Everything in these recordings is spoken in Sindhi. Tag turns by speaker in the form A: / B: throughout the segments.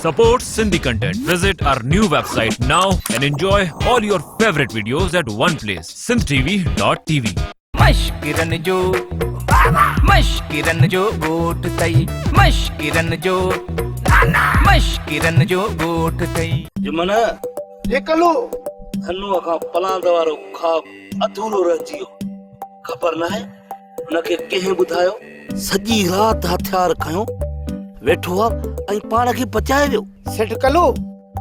A: Support Sindhi content. Visit our new website now and enjoy all your favorite videos at one place. sindhtv.tv.
B: مشڪرن جو مشڪرن جو ڳوٺ ٿئي مشڪرن جو مشڪرن جو ڳوٺ ٿئي.
C: جمن!
D: جيڪلو!
C: ڌنوء کان پلاند وارو خواب اڌورو رهجي ويو. خبر ناهي هن کي ڪنهن ٻڌايو. سڄي رات هٿيار کنيو ويٺو آ ۽ پاڻ کي بچائي ويو.
D: سيٺ ڪلو،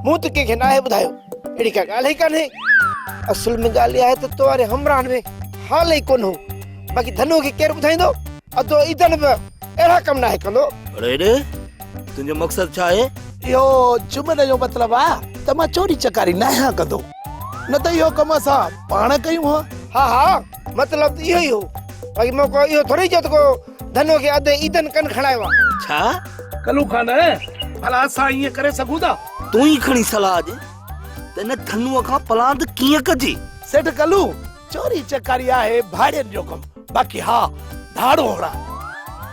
D: مون ته ڪنهن کي ناهي ٻڌايو. اهڙي ڪا ڳالهه ئي ڪانهي. اصل ۾ ڳالهه اها آهي ته تو واري همراهن ۾ حال ئي ڪونه هو. باقي ڌنوء کي ڪير ٻڌائيندو؟ ادو عيدن به اهڙا ڪم ناهي ڪندو.
C: اڙي هيڏي، تنهنجو مقصد ڇا آهي؟
E: اهو جمن جو مطلب آ ته مان چوري چڪاري ناهيان ڪندو. نه ته اهو ڪم اسان پاڻ ڪيون ها.
D: ها ها مطلب ته اهو ئي هو. باقي مون ڪو اهو ٿوري چيو ته ڪو ڌنوء کي ادي عيدن ڪن کڻايو آ.
C: ڇا؟
E: ڪلو خان، ڀلا اسان ائين ڪري سگهون ٿا؟
C: تون ئي کڻي صلاح ڏي ته ان ڌنوء کان پلاند ڪيئن ڪجي؟
E: سيٺ ڪلو، چوري چڪاري آهي ڀاڙين جو ڪم، باقي ها ڌاڙو هڻان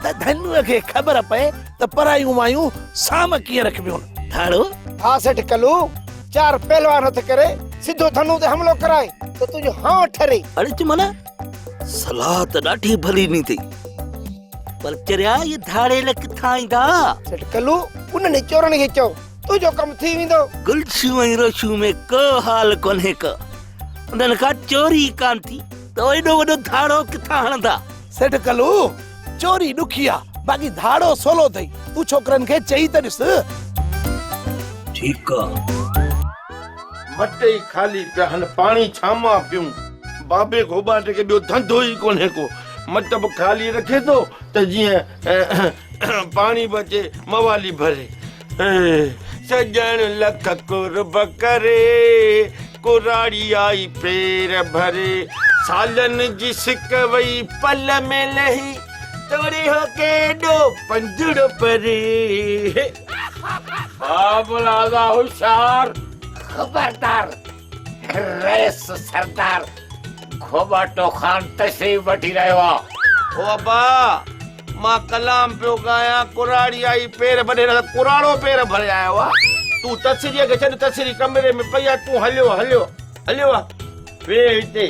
E: ته ڌنوء کي خبر پئي ته پرايون مايون سام ڪيئن رکبيون.
C: ڌاڙو؟
D: ها سيٺ ڪلو، چار پهلوان هٿ ڪري سڌو ڌنو تي حملو ڪرائي ته تنهنجو هانء ٺري.
C: اڙي چمن، صلاح ته ڏاڍي ڀلي ڏني اٿئي، پر چريا اهي ڌاڙيل ڪٿان ايندا؟
D: سيٺ ڪلو، انهن ئي چورن کي چئو، تنهنجو ڪم ٿي ويندو.
C: گلشون ۽ روشون ۾ ڪو حال ڪونهي ڪو. انهن کان چوري ئي ڪانه ٿي ته ايڏو وڏو ڌاڙو ڪٿان هڻندا؟
E: سيٺ ڪلو، چوري ڏکي آ، باقي ڌاڙو سولو اٿئي. تون ڇوڪرن کي چئي ته ڏس.
C: ٺيڪ آ.
F: مٽ ئي خالي پيا هن، پاڻي ڇا مان پيون؟ بابي گهوٻاٽ کي ٻيو ڌنڌو ئي ڪونهي ڪو. مٽ به خالي رکي ٿو ته جيئن پاڻي به اچي موالي ڀري. سڄڻ لک قرب ڪري، ڪراڙي آئي پير ڀري. سالن جي سڪ وئي پل ۾ لهي، توڙي هو ڪيڏو پنجڙو پري.
G: ها ملاحظه هوشيار.
H: خبردار رئيس سردار گهوٻاٽو خان تشريف وٺي رهيو آ.
F: او ابا مان ڪلام پيو ڳايان ڪراڙي آئي پير ڀري نه ته ڪراڙو پير ڀري آيو آ. تون تسريء کي ڇڏ تسري ڪمري ۾ پئي آ تون هليو هليو هليو آ ويهه هتي.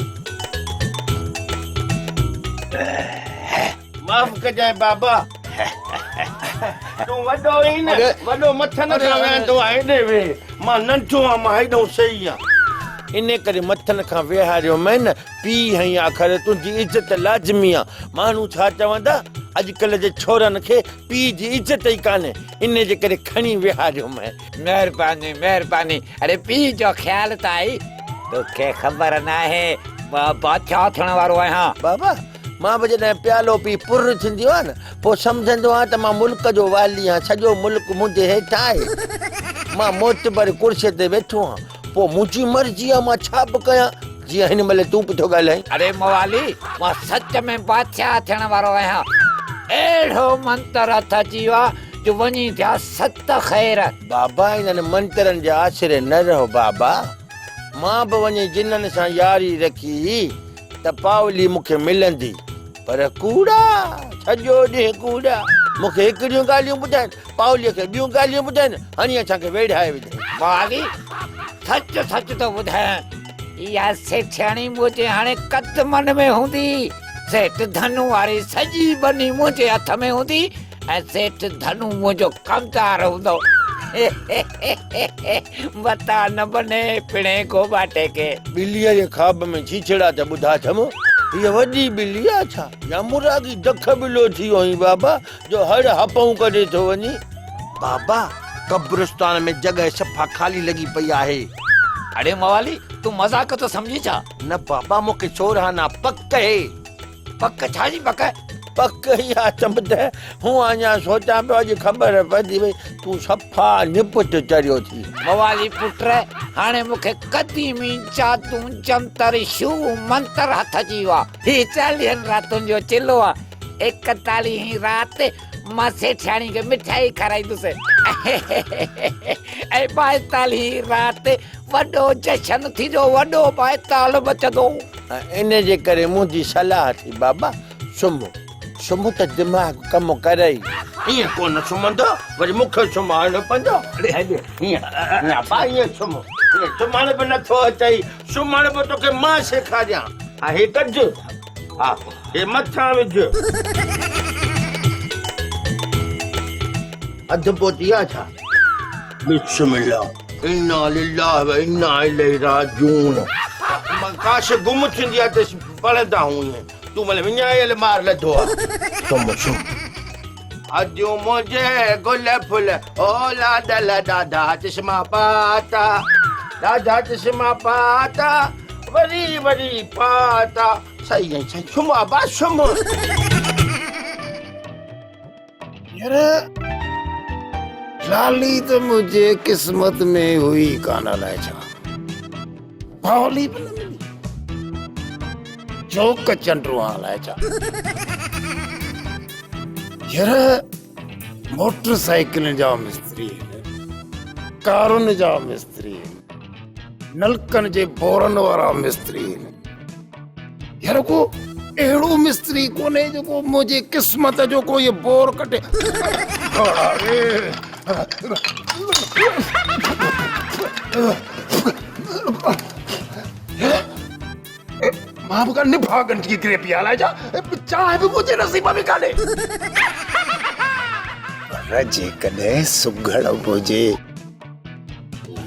F: معاف ڪجانء بابا. تون وڏو آهين نه، وڏو مٿن کان ويهندو آهي، هيڏي ويهه. مان ننڍو آهيان، مان هيڏئون صحيح آهيان. ان ڪري مٿن کان ويهاريومين نه، پيء هئين آخر تنهنجي عزت لازمي آ. ماڻهو ڇا چوندا، اڄڪلهه جي ڇورن کي پيء جي عزت ئي ڪانهي، ان جي ڪري کڻي ويهاريومين.
H: مهرباني مهرباني، اڙي پيء جو خيال ته آهي. توکي خبر ناهي، مان بادشاهه ٿيڻ وارو آهيان.
F: بابا، مان به جڏهن پيالو پي پر ٿيندي آهيان نه، پوء سمجهندو آهيان ته مان ملڪ جو والي آهيان، سڄو ملڪ منهنجي هيٺ آهي. مان معتبر ڪرسيء تي ويٺو آهيان، پوء منهنجي مرضي آهي مان ڇا به ڪيان، جيئن هن مهل تون به ٿو ڳالهائين.
H: اڙي موالي، مان سچ ۾ بادشاهه ٿيڻ وارو آهيان. اهڙو منتر هٿ اچي ويو آهي جو وڃي ٿيا ست خير.
F: بابا، انهن منترن جي آسري نه رهو بابا. مان به وڃي جنن سان ياري رکي. ته پاولي مون کي ملندي پر ڪوڙا سڄو ڏينهن ڪوڙا مون کي هڪڙيون ڳالهيون ٻڌائين پاوليء کي ٻيون ڳالهيون ٻڌائين هڻي اسان کي ويڙهائي وڌائين.
H: پاولي سچ سچ ٿو ٻڌايان اها سيٺياڻي منهنجي هاڻي قدمن ۾ هوندي سيٺ ڌنو واري سڄي ٻني منهنجي هٿ ۾ هوندي ۽ سيٺ ڌنو منهنجو ڪمدار هوندو. متان نه بني پڻهين گهوٻاٽي کي.
F: ٻليء جي خواب ۾ ڇيڇڙا ته ٻڌا اٿم. هيء وڏي ٻلي آ ڇا؟ يا مراڳي دک ٻلو ٿي ويو آهين بابا جو هڙ هپئون ڪڍي ٿو وڃين. بابا قبرستان ۾ جڳهه صفا خالي لڳي پئي آهي.
H: اڙي موالي تون مذاق ٿو سمجهين ڇا؟
F: نه بابا مون کي سورهانا پڪ اهي.
H: پڪ ڇا جي پڪ؟
F: پڪ اها اٿم ته هون اڃا سوچان پيو اڄ خبر پئجي وئي تون صفا نپٽ چريو ٿي.
H: موالي پٽ هاڻي مون کي قديمي جادو جنتر شو منتر هٿ اچي ويو آ. هي چاليهن راتن جو چلو آ. ايڪتاليهين رات مان سيٺياڻي کي مٺائي کارائيندس ۽ ٻائيتاليهين رات وڏو جشن ٿيندو، وڏو ٻائيتال مچندو.
F: ان جي ڪري منهنجي صلاح ٿي بابا سمهه. سمهه ته دماغ ڪم ڪرئي. ائين ڪونه سمهندو، وري مون کي سمهارڻو پوندو. اڙي هل، هيئن، هيئن ابا هيئن سمهه. هيئن سمهڻ به نٿو اچئي، سمهڻ به توکي مان سيکاريان. ها هي ڪڍ، ها هي مٿان وجهه. اڌ پوتي آ ڇا؟ بسم الله، انا لله و انا اليه راجعون. ڪا شيء گم ٿيندي آ ته پڙهندا هون ائين. تون مل وڃايل مار لڌو آ. سم سم. اديون منهنجي گل ڦل او لاڏل ڏاڍا چشما پاتا ڏاڍا چشما پاتا وري وري پاتا. صحيح آهين سائين سم ابا سم.
I: يار لالي ته منهنجي قسمت ۾ هئي ڪانه الائي ڇا باولي به نه ملي چوڪ چنڊو آ الائي ڇا يار موٽر سائيڪلن جا مستري آهن ڪارن جا مستري آهن نلڪن جي بورن وارا مستري آهن يار ڪو اهڙو مستري ڪونهي جيڪو منهنجي قسمت جو ڪو هي بور ڪٽي. مان به ڪا نڀاڳن جي گريپي الائي ڇا چانهه به منهنجي نصيب ۾ ڪانهي. پر جيڪڏهن سگهڙ منهنجي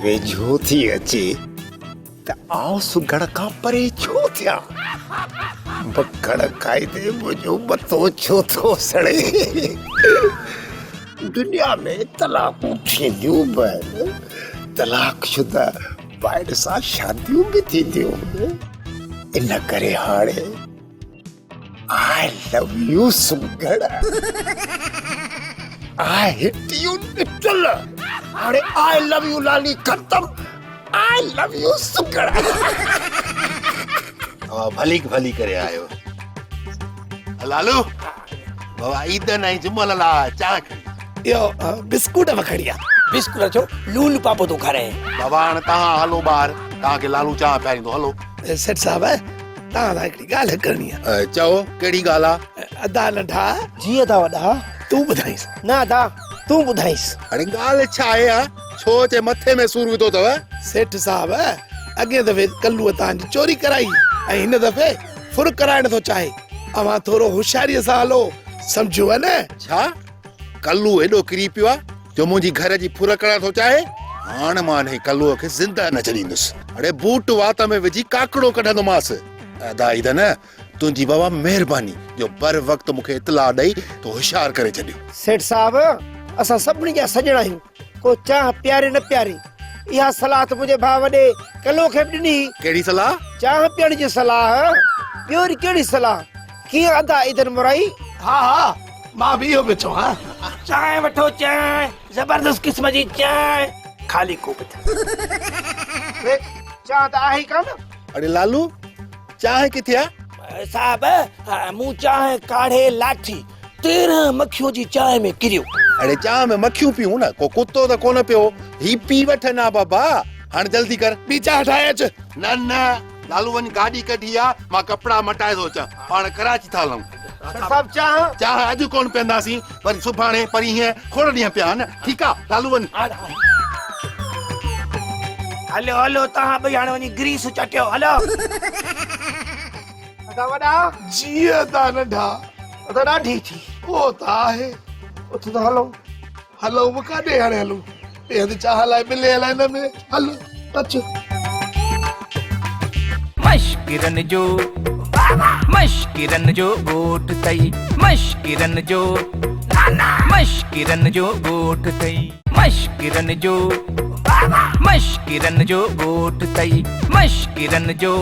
I: ويجهو ٿي اچي ته آئون سگهڙ کان پري ڇو ٿيان؟ بکڙ کائيندي منهنجو مٿو ڇو ٿو سڙي؟ دنيا ۾ طلاقون ٿينديون به آهن، طلاق شده ڀائر سان شاديون به ٿينديون آهن، ان ڪري هاڻي آء لو يو سگهڙ، آء هيٽ يو لٽل، هاڻي آء لو يو لالي ختم، آء لو يو سگهڙ.
J: اوهان ڀلي ڀلي ڪري آيو. لالو بابا عيدن ۽ جمل لاء چانهه کڻي.
E: اهو بسڪوٽ به کڻي آ. بسڪوٽ ڇو لول پاپو ٿو کارائين.
J: بابا هاڻ توهان هلو ٻاهر، توهان کي لالو چانهه پياريندو هلو.
E: سيٺ صاحب توهان سان هڪڙي ڳالهه ڪرڻي آ.
J: چئو ڪهڙي ڳالهه آ؟
E: ادا ننڍا.
D: جي ادا وڏا.
E: تون ٻڌائينس.
D: نه ادا تون ٻڌائينس.
J: اڙي ڳالهه ڇا آهي ها؟ ڇو اچي مٿي ۾ سور وڌو اٿو؟
E: سيٺ صاحب اڳئين دفعي ڪلوء توهان جي چوري ڪرائي ۽ هن دفعي ڦر ڪرائڻ ٿو چاهي. اوهان ٿورو هوشياريء سان هلو سمجهيو نه؟
J: ڇا؟ ڪلو ايڏو ڪري پيو آ جو منهنجي گهر جي ڦر ڪرڻ ٿو چاهي؟ هاڻ مان انهي ڪلوء کي زنده نه ڇڏيندس. اڙي بوٽ وات ۾ وجهي ڪاڪڙو ڪڍندومانس. ادا عيدن، تنهنجي بابا مهرباني جو بر وقت مون کي اطلاع ڏئي تو هوشيار ڪري ڇڏيو.
D: سيٺ صاحب، اسان سڀني جا سڄڻ آهيون، ڪو چانهه پياري نه پياري. اها صلاح ته منهنجي ڀاء وڏي ڪلوء کي به ڏني هئي.
J: ڪهڙي صلاح؟
D: چانهه پيئڻ جي صلاح. ٻيو وري ڪهڙي صلاح؟ ڪيئن ادا عيدن مورائي؟
E: ها ها مان به اهو پيو چوان.
H: چانهه وٺو چانهه، زبردست قسم جي چانهه،
E: خالي ڪوپ اٿس.
D: چانهه ته آهي ئي ڪانه.
J: اڙي لالو چانهه ڪٿي آ؟
E: صاحب مون چانهه ڪاڙهي لاٿي، 13 مکيون جي چانهه ۾ ڪريو.
J: اڙي چانهه ۾ مکيون پيون نه، ڪو ڪتو ته ڪونه پيو. هي پي وٺ نه بابا، هاڻ جلدي ڪر.
E: ٻي چانهه ٺاهي اچ.
J: نه نه لالو وڃ گاڏي ڪڍي آ، مان ڪپڙا مٽائي ٿو اچان، پاڻ ڪراچي ٿا هلون.
D: سيٺ صاحب چانهه؟
J: چانهه اڄ ڪونه پيئنداسين، وري سڀاڻي پرينهن کوڙ ڏينهن پيا آهن. ٺيڪ آ لالو وڃ.
E: هلو هلو توهان ٻئي هاڻي وڃي گريس چٽيو هلو.
D: ادا وڏا.
E: جي ادا ننڍا.
D: ادا ڏاڍي ٿي.
E: اهو ته آهي.
D: اٿ ته هلون.
E: هلون به ڪاڏي هاڻي هلون. ٻئي هنڌ چانهه لاء ملي الائي نه ملي. هل اچ.
B: مشڪرن جو مشڪرن جو ڳوٺ اٿئي مشڪرن جو مشڪرن جو ڳوٺ اٿئي مشڪرن جو مشڪرن جو ڳوٺ اٿئي مشڪرن جو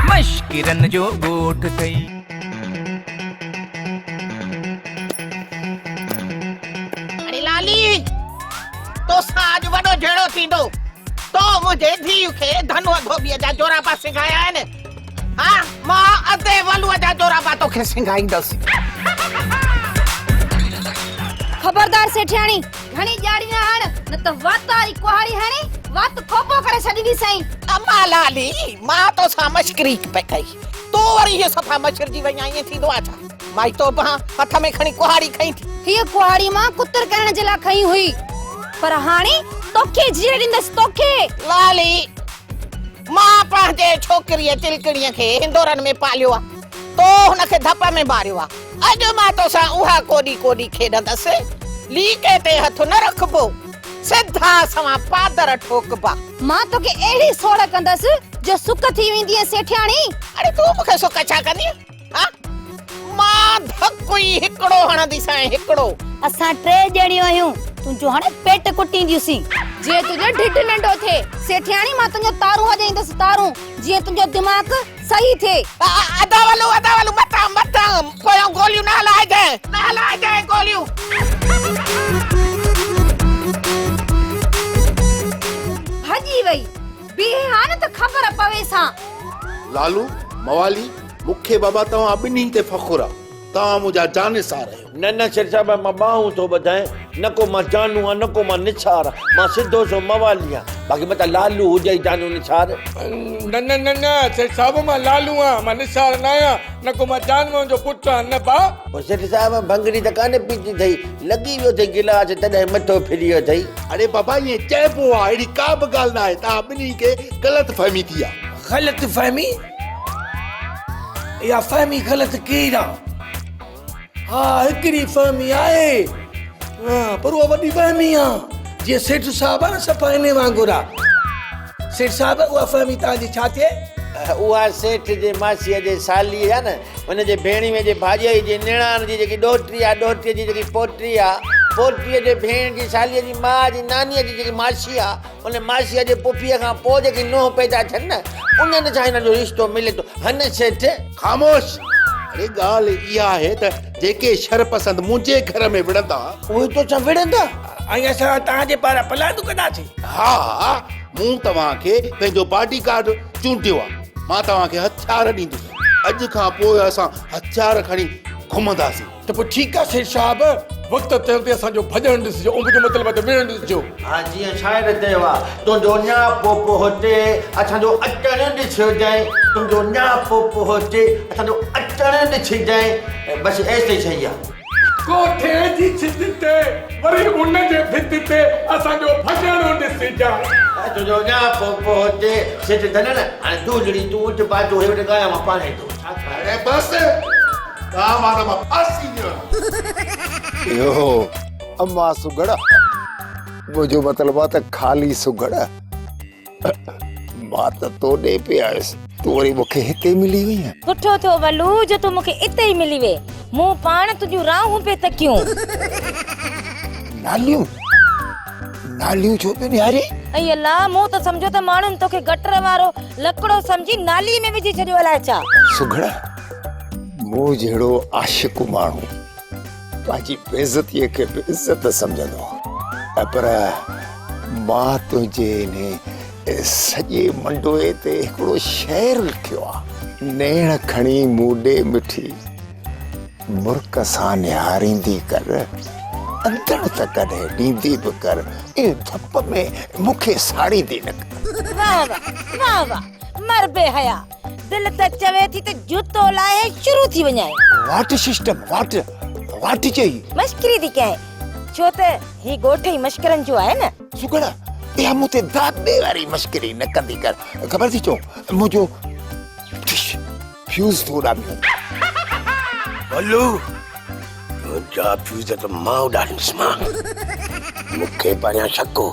B: مشڪرن جو ڳوٺ اٿئي.
K: اڙي لالي توسان اڄ وڏو جهيڙو ٿيندو. تو منهنجي ڌيء کي ڌنوء ڌوٻيء جا جورابا سنگهايا آهن. ها مان ادي ولوء جا جورابا توکي سنگهائيندس.
L: خبردار سيٺياڻي، گهڻي ڄاڙي نه هڻ، نه ته وات واري ڪهاڙي هڻي وات کوپو ڪري ڇڏينديسانء.
K: اما لالي، مان توسان مشڪري پئي ڪئي. تو تون وري هيء صفا مڇرجي وئين آهين، ائين ٿيندو آهي ڇا؟ مائي توبهان، هٿ ۾ کڻي ڪهاڙي کنئي ٿي.
L: هيء ڪهاڙي مان ڪتر ڪرڻ جي لاء کنئي هئي، پر هاڻي توکي جيئري ڏيندس، توکي!
K: لالي، مان پنهنجي ڇوڪريء چلڪڻيء کي هندورن ۾ پاليو آ، تو هن کي ڌپ ۾ ماريو آ. اڄ مان توسان اها ڪوڏي ڪوڏي کيڏندس. ليڪي تي هٿ نه رکبو، سڌا سنوان پادر ٺوڪبا.
L: مان توکي اهڙي سوڙهه ڪندس جو سڪ ٿي ويندينء سيٺياڻي.
K: اڙي تون مون کي سڪ ڇا ڪندينء؟ ها؟ مان ڌڪ ئي هڪڙو هڻنديسانء هڪڙو.
M: اسان ٽي ڄڻيون آهيون، تنهنجو هاڻي پيٽ ڪٽينديونسين.
L: جيئن تنهنجو ڍڍ ننڍو ٿئي. سيٺياڻي مان تنهنجو تارون وڄائيندس تارون، جيئن تنهنجو دماغ صحيح ٿئي.
K: ادا ولو ادا ولو متان متان پويان گوليون نه هلائجانء نه هلائجانء گوليون.
L: ڀڄي وئي. بيهي ها نه ته خبر پويس ها.
J: لالو، موالي، مون کي بابا توهان ٻنهي تي فخر آ. توهان منهنجا جانثار آهيو.
F: نه نه سر صاحب مان ٻانهون ٿو ٻڌائين نه ڪو مان جانو آهيان نه ڪو مان نثار آهيان مان سڌو سو موالي آهيان باقي متان لالو هجئي جانو نثار.
G: نه نه نه نه سيٺ صاحب مان لالو آهيان مان نثار نه آهيان نه ڪو مان جانوء جو پٽ آهيان نه با.
F: پوء سيٺ صاحب ڀنگڙي ته ڪانه پيتي اٿئي لڳي ويو اٿئي گلاس تڏهن مٿو ڦري ويو اٿئي.
J: اڙي بابا ائين چئبو آهي اهڙي ڪا به ڳالهه ناهي توهان ٻنهي کي غلط فهمي ٿي آهي.
E: غلط فهمي؟ اها فهمي غلط ڪير آ؟ ها هڪڙي فهمي آهي پر اها وڏي وهمي آ جيئن سيٺ صاحب آ نه صفا انهي وانگر آ. سيٺ صاحب اها فهمي توهان جي ڇا ٿئي؟
F: اها سيٺ جي ماسيء جي سالي آ نه ان جي ڀيڻيوي جي ڀاڄائي جي نڻان جي جيڪي ڏوهٽي آ ڏوهٽيء جي جيڪي پوٽي آ پوٽيء جي ڀيڻ جي ساليء جي ماء جي نانيء جي جيڪي ماسي آ ان ماسيء جي پڦيء کان پوء جيڪي نونهن پيدا ٿين نه، انهن سان هن جو رشتو ملي ٿو. هن سيٺ!
J: خاموش! اڙي ڳالهه اها آهي ته جيڪي شرپسند منهنجي گهر ۾ وڙهندا.
F: اهي توسان وڙهندا؟
E: ۽ اسان توهان جي پاران پلاند ڪنداسين.
J: ها ها، مون توهان کي پنهنجو باڊي گارڊ چونڊيو آهي. مان توهان کي هٿيار ڏيندس. اڄ کان پوء اسان هٿيار کڻي گهمنداسين.
G: ته پوء ٺيڪ آ سيٺ صاحب، وقت ٿيڻ تي اسان جو ڀڄڻ ڏسجو، انب جو مطلب آ ته وڙهڻ ڏسجو.
F: ها جيئن شاعر چيو آ، تنهنجو نياپو پهچي، اسان جو اچڻ ڏسجانء، تنهنجو نياپو پهچي، اسان جو اچڻ ڏسجانء، بس ايستائين صحيح آ.
G: ڪوٺي جي ڇت تي، وري ان جي ڀت تي، اسان جو ڀڄڻ ڏسجانء.
F: تنهنجو نياپو پهچي، سيٺ ڌنڻ، هاڻي دولڙي تون اٿ باجو هي وٽ ڳايان مان پاڻهي ٿو.
J: اڙي بس! تان مان ته مان ڦاسي ويو آهيان.
I: اهو اما سگهڙ منهنجو مطلب آ ته خالي سگهڙ مان ته تو ڏي پئي آيس تون وري مون کي هتي ملي وئين.
M: سٺو ٿيو ولو جو تون مون کي اتي ئي ملي وئين. مون پاڻ تنهنجون راهون پئي تڪيون.
I: ناليون ناليون ڇو پيو نهارين؟
M: اي الله مون ته سمجهيو ته ماڻهن توکي گٽر وارو لڪڙو سمجهي نالي ۾ وجهي ڇڏيو الائي ڇا.
I: سگهڙ مون جهڙو عاشق ماڻهو پنهنجي بيعزتيء کي به عزت سمجهندو آهي پر مان تنهنجي انهي سڄي منڊوئي تي هڪڙو شعر لکيو آهي. نيڻ کڻي مون ڏي مٺي مرڪ سان نهاريندي ڪر، اندر ته ڪڏهن ڏيندي به ڪر، ائين ڌپ ۾ مون کي ساڙيندي نه ڪر.
M: واهه واهه واهه واهه مر بي حيا. دل ته چوي ٿي ته جوتو لاهي شروع ٿي وڃانء.
I: واٽ سسٽم واٽ واٽ چئي.
M: مشڪري ٿي ڪيانء ڇو ته هي ڳوٺ ئي مشڪرن جو آهي نه.
I: سگهڙ اها مون تي داٻي واري مشڪري نه ڪندي ڪر خبر ٿي چئون منهنجو فيوز ٿو اڏامي وڃي.
F: بلو تنهنجا فيوز ته مان اڏاريندس مان. مون کي پهريان شڪ هو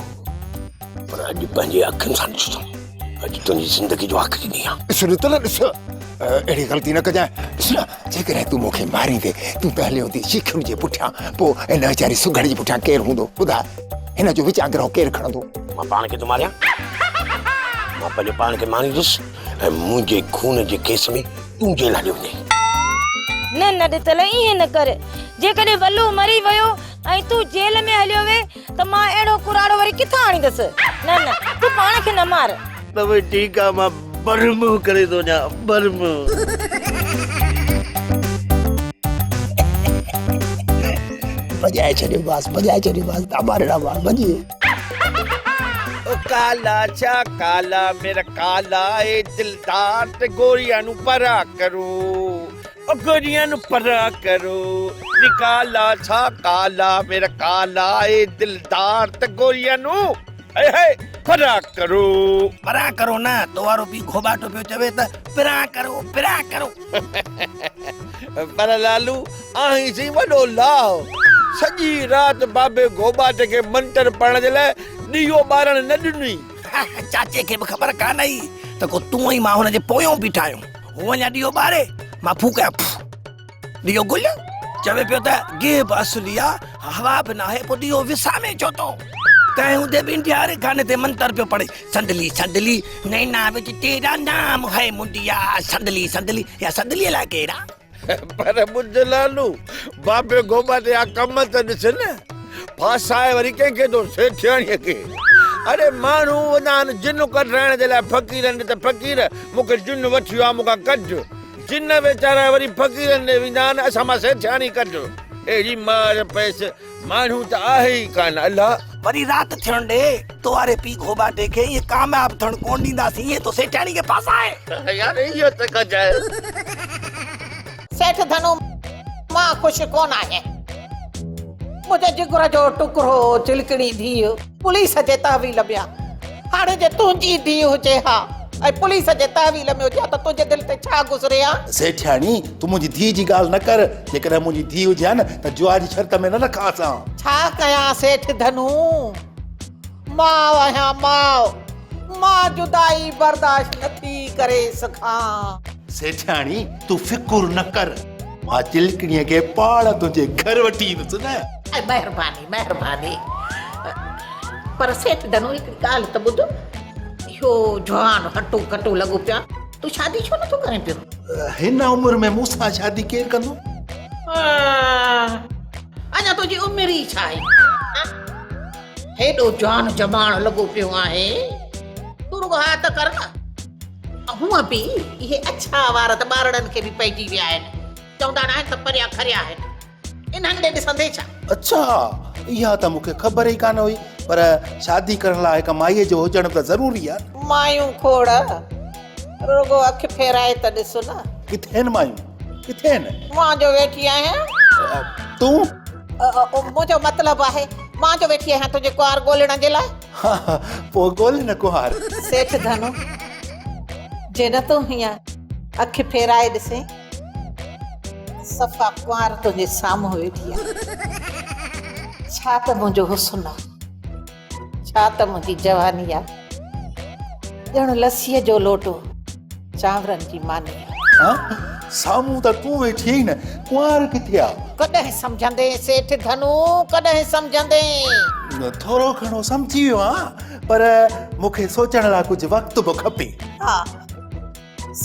F: پر اڄ پنهنجي اکين سان ڏسندم. اڄ تنهنجي زندگي جو آخري ڏينهن آ.
I: ڏس رتل ڏس اهڙي غلطي نه ڪجانء. ڏس نه جيڪڏهن تون مون کي ماريندي تون ته هليو ويندين شيخن جي پٺيان پوء هن ويچاري سگهڙ جي پٺيان ڪير هوندو ٻڌاء هن جو وچاگرهه ڪير کڻندو.
F: مان پاڻ کي ٿو ماريان. مان پنهنجو پاڻ کي ماريندس ۽ منهنجي خون جي ڪيس ۾ تون جيل هليو ويندين.
M: نه نه ڏتل ائين نه ڪر. جيڪڏهن ولو مري ويو ۽ تون جيل ۾ هليو وين ته مان اهڙو ڪراڙو وري ڪٿان آڻيندس؟ نه نه تون پاڻ کي نه مار.
F: ته وري ٺيڪ آ مان بر منهن ڪري ٿو وڃان بر منهن.
I: ڀڄائي ڇڏيومانس ڀڄائي ڇڏيومانس داٻا ڏنا مانس ڀڄي ويو.
F: او ڪالا ڇا ڪالا ميرا ڪالا اي دلدار ته گوريان نو پرا ڪرو او گوريان نو پرا ڪرو ني ڪالا ڇا ڪالا ميرا ڪالا اي دلدار ته گوريان نو هي هي پرا ڪرو.
E: پرا ڪرو نه تو وارو پيء گهوٻاٽو پيو چوي ته پرا ڪرو پرا ڪرو.
F: پر لالو آهين سائين وڏو لاهه. سڄي رات بابي گهوٻاٽ کي منتر پڙهڻ جي لاء ڏيئو ٻارڻ نه ڏنئي.
E: چاچي کي به خبر ڪانه هئي ته ڪو تون ۽ مان هن جي پويون بيٺا آهيون. هو اڃا ڏيئو ٻاري، مان ڦوڪيان ڦ. ڏيئو گل چوي پيو ته گيهه به اصلي آ، هوا به ناهي، پوء ڏيئو وسامي ڇو ٿو؟ تنهن هوندي به انڊيا واري گاني تي منتر پيو پڙهي، صندلي صندلي نينا وچ تيرا نام هي منڊيا، صندلي صندلي اها صندلي الائي ڪير آ؟
F: پر ٻڌ لالو، بابي گوبا تي اها ڪم ته ڏس نه، ڦاسائي وري ڪنهن کي ٿو سيٺياڻيء کي. اڙي ماڻهو ويندا آهن جن ڪڍرائڻ جي لاء فقيرن ڏي ته فقير مون کي جن وٺي ويو آهي مون کان ڪڍ. جن ويچارا وري فقيرن ڏي ويندا آهن اسان مان سيٺياڻي ڪڍ. اهڙي مار پيس ماڻهو ته آهي ئي ڪانه الله.
E: وري رات ٿيڻ ڏي، تو واري پيء گهوٻاٽي کي ائين ڪامياب ٿيڻ ڪونه ڏينداسين، ائين ٿو سيٺياڻي کي ڦاسائي.
F: يار اهو ته ڪجانء.
K: سيٺ ڌنو مان خوش ڪونه آهيان. منهنجي جگر جو ٽڪرو چلڪڻي ڌيء پوليس جي تحويل ۾ آ. هاڻي جي تنهنجي ڌيء هجي ها ۽ پوليس جي تحويل ۾ هجي ها ته تنهنجي دل تي ڇا گذري ها؟
J: سيٺياڻي، تون منهنجي ڌيء جي ڳالهه نه ڪر. جيڪڏهن منهنجي ڌيء هجي ها نه ته جوا جي شرط ۾ نه رکانس ها.
K: ڇا ڪيان سيٺ ڌنو؟ ماء آهيان ماء. مان جدائي برداشت نه ٿي ڪري سگهان.
J: سيٺياڻي، تون فڪر نه ڪر. مان چلڪڻيء کي پاڻ تنهنجي گهر وٺي ايندس نه.
K: اي مهرباني مهرباني. پر سيٺ ڌنو هڪڙي ڳالهه ته ٻڌ. اهو جوان هٽو ڪٽو لڳو پيو آهي. تون شادي ڇو نٿو ڪرين پيو؟
J: هن عمر ۾ مون سان شادي ڪير ڪندو؟
K: اڃا تنهنجي عمر ئي ڇا آهي؟ هيڏو جوان جماڻ لڳو پيو آهي. تون رڳو ها ته ڪر نه. هونء به اهي اڇا وار ته ٻارڙن کي به پئجي ويا آهن. چوندا ناهن ته پريا کريا آهن. انهن ڏي ڏسندين ڇا؟
J: اڇا! اها ته مون کي خبر ئي ڪانه هئي. پر شادي ڪرڻ لاء هڪ مائيء جو هجڻ به ته ضروري آهي نه.
K: مايون کوڙ. رڳو اک ڦيرائي ته ڏس نه.
J: ڪٿي آهن مايون؟ ڪٿي آهن؟
K: مان جو ويٺي آهيان.
J: تون؟
K: منهنجو مطلب آهي مان جو ويٺي آهيان تنهنجي ڪنوار ڳولڻ جي لاء.
J: ها ها پوء ڳولهه نه ڪنوار.
K: سيٺ ڌنو، جي نه تون هيئن اک ڦيرائي ڏسين ته صفا ڪنوار تنهنجي سامهون ويٺي آهي. ڇا ته منهنجو حسن آ، ڇا ته منهنجي جواني آ، ڄڻ لسيء جو لوٽو چانورن جي ماني آ.
J: ها سامهون ته تون ويٺي آهين نه، ڪنوار ڪٿي آ؟
K: ڪڏهن سمجهندين سيٺ ڌنو، ڪڏهن سمجهندين؟
J: ٿورو گهڻو سمجهي ويو آهيان، پر مون کي سوچڻ لاء ڪجهه وقت به کپي.
K: ها،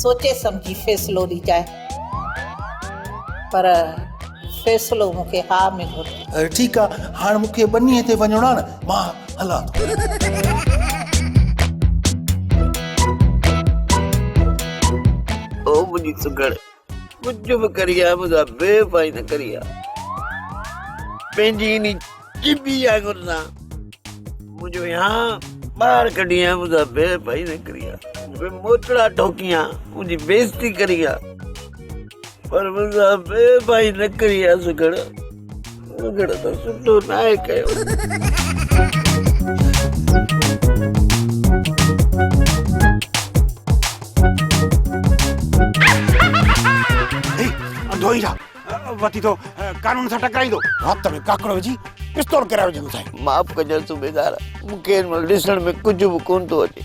K: سوچي سمجهي فيصلو ڏجانء، پر فيصلو مون کي ها ۾ گهرجي.
J: ٺيڪ آ، هاڻ مون کي ٻنيء تي وڃڻو آ نه، مان هلان ٿو.
N: او منهنجي سگهڙ، ڪجهه به ڪري آ، مون سان بي وفائي نه ڪري آ. پنهنجي انهي چٻي آڱر سان منهنجو هيانء ٻاهر ڪڍي آ، مون سان بي وفائي نه ڪري آ. مون کي موچڙا ٺوڪي آ، منهنجي بيعزتي ڪري آ، پر مون سان بي وفائي نه ڪري آ سگهڙ. سگهڙ ته سٺو ناهي ڪيو.
I: انڌو ئي ڇا وتي ٿو قانون سان ٽڪرائيندو. وات ۾ ڪاڪڙ وجهي پستول ڪيرائي وجهندو سائين.
N: معاف ڪجو صوبيدار، مون کي هن مهل ڏسڻ ۾ ڪجهه به ڪونه ٿو اچي.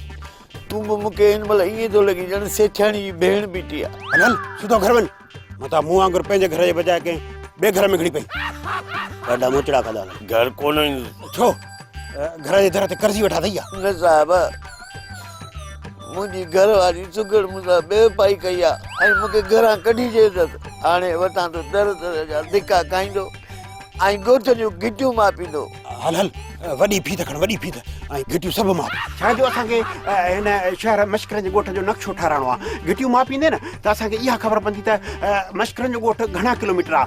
N: تون به مون کي هن مهل ائين ٿو لڳين ڄڻ سيٺياڻي جي ڀيڻ بيٺي آ.
I: هل هل سڌو گهر وڃ. متان مون وانگر پنهنجي گهر جي بجاء ڪنهن ٻئي گهر ۾ گهڙي پئي. ڏاڍا موچڙا کاڌا اٿئي.
F: گهر ڪونه ايندس.
I: ڇو؟ گهر جي در تي قرضي ويٺا اٿئي ڇا؟
N: نه صاحب، منهنجي گهر واري سگهڙ مون سان بي وفائي ڪئي آ ۽ مون کي گهران ڪڍي ڇڏيو اٿس. هاڻي وتان ٿو در در جا ڌڪا کائيندو ۽ ڳوٺ جون گهٽيون ماپيندو.
I: هل هل وڏي ڦيٿ کڻ وڏي ڦيٿ ۽ گهٽيون سڀ ماپ. ڇا جو اسان کي هن شهر مشڪرن جي ڳوٺ جو نقشو ٺهرائڻو آهي. گهٽيون ماپيندين نه ته اسان کي اها خبر پوندي ته مشڪرن جو ڳوٺ گهڻا ڪلوميٽر آهي.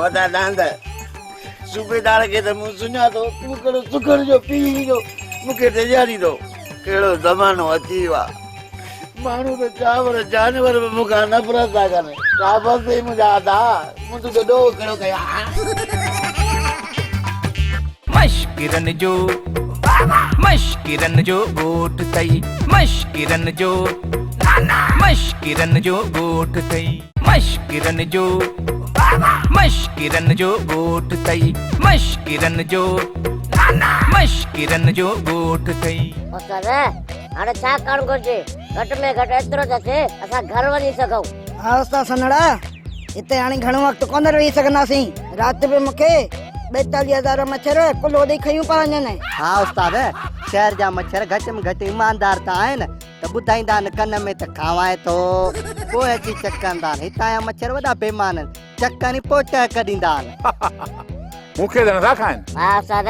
N: وڏا ڏاند، صوبيدار کي ته مون سڃاتو، تون ڪهڙو سگهڙ جو پيء جو مون کي ڊيڄاريندو. ڪهڙو زمانو اچي ويو آ. ماڻهو ته ڇا پر جانور به مون کان نفرت ٿا ڪن. شابس اٿئي منهنجا ادا، مون تنهنجو ڏوهه ڪهڙو ڪيو آ.
B: مشڪرن جو مشڪرن جو ڳوٺ اٿئي مشڪرن جو مشڪرن جو ڳوٺ اٿئي مشڪرن جو مشڪرن جو ڳوٺ اٿئي مشڪرن جو مشڪرن جو ڳوٺ اٿئي.
O: استاد هاڻي ڇا ڪرڻ گهرجي؟ گهٽ ۾ گهٽ ايترو ته ٿئي اسان گهر وڃي سگهون.
P: ها استاد سنهڙا هتي هاڻي گهڻو وقت ڪونه رهي سگهنداسين. رات به مون کي 42 هزار مڇر ڪلهو ڏئي کنيون پيا وڃن.
Q: ها استاد شهر جا مڇر گهٽ ۾ گهٽ ايماندار ته آهن ته ٻڌائيندا آهن ڪن ۾ ته کاوانء ٿو پوء اچي چڪ ڪندا آهن. هتان جا مڇر وڏا بيمان آهن چڪ هڻي پوء ٽهڪ ڏيندا آهن.
R: مون کي ته نٿا کائن.
O: ها استاد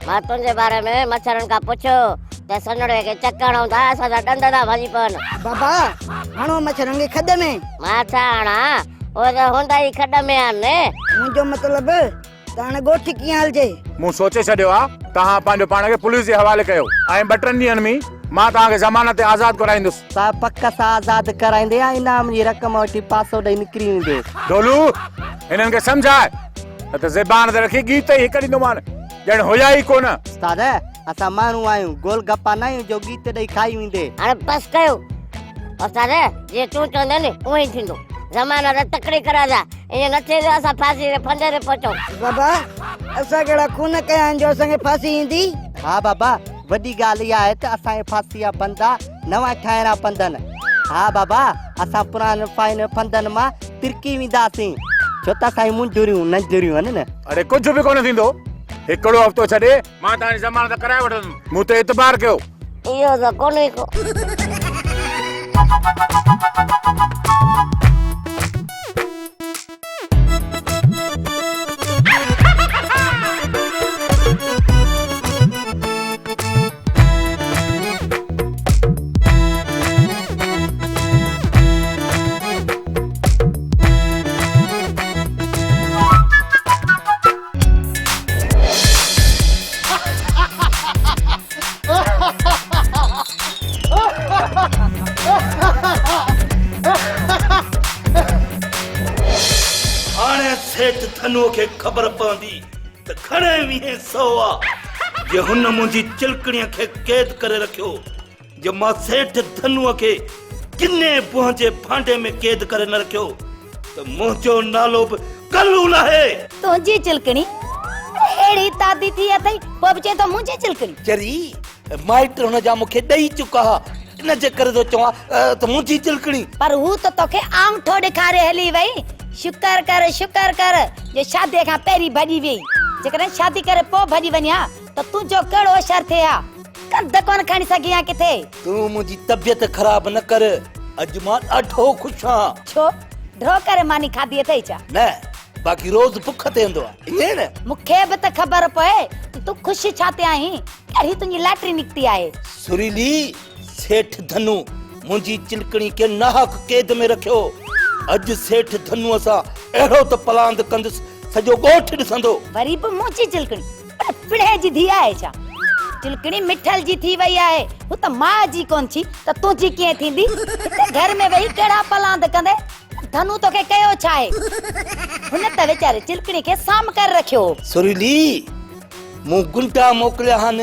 O: مان تنهنجي باري ۾ مڇرن کان پڇيو ته سنهڙي کي چڪ هڻون ٿا اسان جا ڏند ٿا ڀڄي پون.
P: بابا هڻو مڇرن کي کڏ ۾.
O: مان ڇا هڻان اهي ته هوندا ئي کڏ ۾ آهن.
P: منهنجو مطلب ته هاڻي ڳوٺ ڪيئن هلجي؟
R: مون سوچي ڇڏيو آ توهان پنهنجو پاڻ کي پوليس جي حوالي ڪيو ۽ ٻه ٽن ڏينهن ۾ مان توهان کي ضمانت تي آزاد ڪرائيندس.
Q: صاحب پڪ سان آزاد ڪرائيندي يا انعام جي رقم وٺي پاسو ڏئي نڪري ويندي.
R: ڍولو هنن کي سمجهاء نه ته زبان تي رکي ڳيت ئي هڪ ڏيندومان ڄڻ هيا ئي ڪونه.
Q: استاد اسان ماڻهو آهيون گول گپا نه آهيون جو ڳيت ڏئي کائي ويندي.
O: هاڻي بس ڪيو استاد جيئن تون چوندين اونئين ئي ٿيندو. زمانه ته تڪڙي ڪرائجا ائين نه ٿئي جو اسان ڦاسي جي ڦندي تي پهچون.
P: بابا اسان ڪهڙا خون ڪيا آهن جو اسان کي ڦاسي ايندي.
Q: ها بابا وڏي ڳالهه اها آهي ته اسان کي ڦاسي جا ڦندا نوان ٺاهڻا پوندن. ها بابا اسان پراڻن ڦاهين ڦندن مان ترڪي وينداسين ڇو ته اسان جون منجهريون ننجهريون آهن نه.
R: اڙي ڪجهه به ڪونه ٿيندو هڪڙو هفتو ڇڏي مان توهان جي ضمانت ڪرائي وٺندم مون تي اعتبار ڪيو.
O: اهو ته ڪونهي ڪو.
C: هاڻي سيٺ ڌنوء کي خبر پوندي ته کڻي ويهين سئو آ، جي هن منهنجي چلڪڻيء کي قيد ڪري رکيو، جي مان سيٺ ڌنوء کي ڪني بوهه جي ڀانڊي ۾ قيد ڪري نه رکيو ته منهنجو نالو به ڪلو ناهي.
M: تنهنجي چلڪڻي اهڙي تعدي ٿي اٿئي، پوء به چئين ٿو منهنجي چلڪڻي.
C: چري، مائٽ هن جا مون کي ڏئي چڪا ها، ان جي ڪري ٿو چوان ته منهنجي چلڪڻي.
M: پر هو ته توکي آڱوٺو ڏيکاري هلي وئي. شڪر ڪر، شڪر ڪر جو شاديء کان پهرين ڀڄي ويئي. جيڪڏهن شادي ڪري پوء ڀڄي وڃي ها ته تنهنجو ڪهڙو اشر ٿئي ها. ڪنڌ ڪونه کڻي سگهين ها ڪٿي.
C: تون منهنجي طبيعت خراب نه ڪر، اڄ مان ڏاڍو خوش آهيان.
M: ڇو؟ ڍو ڪري ماني کاڌي اٿئي ڇا؟
C: نه، باقي روز بک تي هوندو آهي، ائين نه؟
M: مون کي به ته خبر پوي ته تون خوش ڇا تي آهين، ڪهڙي تنهنجي لاٽري نڪتي آهي.
C: سريلي، سيٺ ڌنو منهنجي چلڪڻي کي ناحق قيد ۾ رکيو. اڄ سيٺ ڌنوء سان اهڙو ته پلاند ڪندس، سڄو ڳوٺ ڏسندو.
M: وري به منهنجي چلڪڻي! پر پڻهين جي ڌيء آهي ڇا؟ چلڪڻي مٺل جي ٿي وئي آهي. هو ته ماء جي ڪونه ٿي ته تنهنجي ڪيئن ٿيندي؟ هتي گهر ۾ ويهي ڪهڙا پلاند ڪندين؟ ڌنو توکي ڪيو ڇا آهي؟ هن ته ويچاري چلڪڻي کي سام ڪري رکيو هو.
C: سريلي، مون گنڊا موڪليا هن،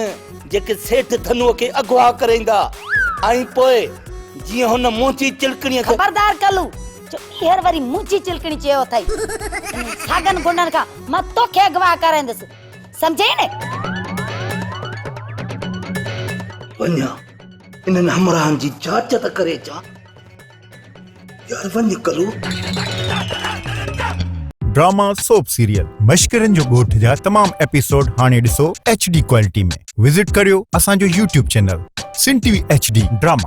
C: جيڪي سيٺ ڌنوء کي اغوا ڪري ايندا ۽ پوء جيئن هن منهنجي چلڪڻيء کي.
M: خبردار ڪلو، جو ٻيهر وري منهنجي چلڪڻي چيو اٿئي. انهن ساڳن گنڊن کان مان توکي اغوا ڪرائيندس. سمجهئي نه؟
C: وڃان انهن همراهن جي جاچ ته ڪري اچان. يار وڃ ڪلو.
S: ڊراما سوپ سيريل مشڪرن جو ڳوٺ جا تمام ايپيسوڊ هاڻي ڏسو ايڇ ڊي ڪوالٽي ۾ وزٽ ڪريو اسان جو YouTube channel Sindh T V H D drama.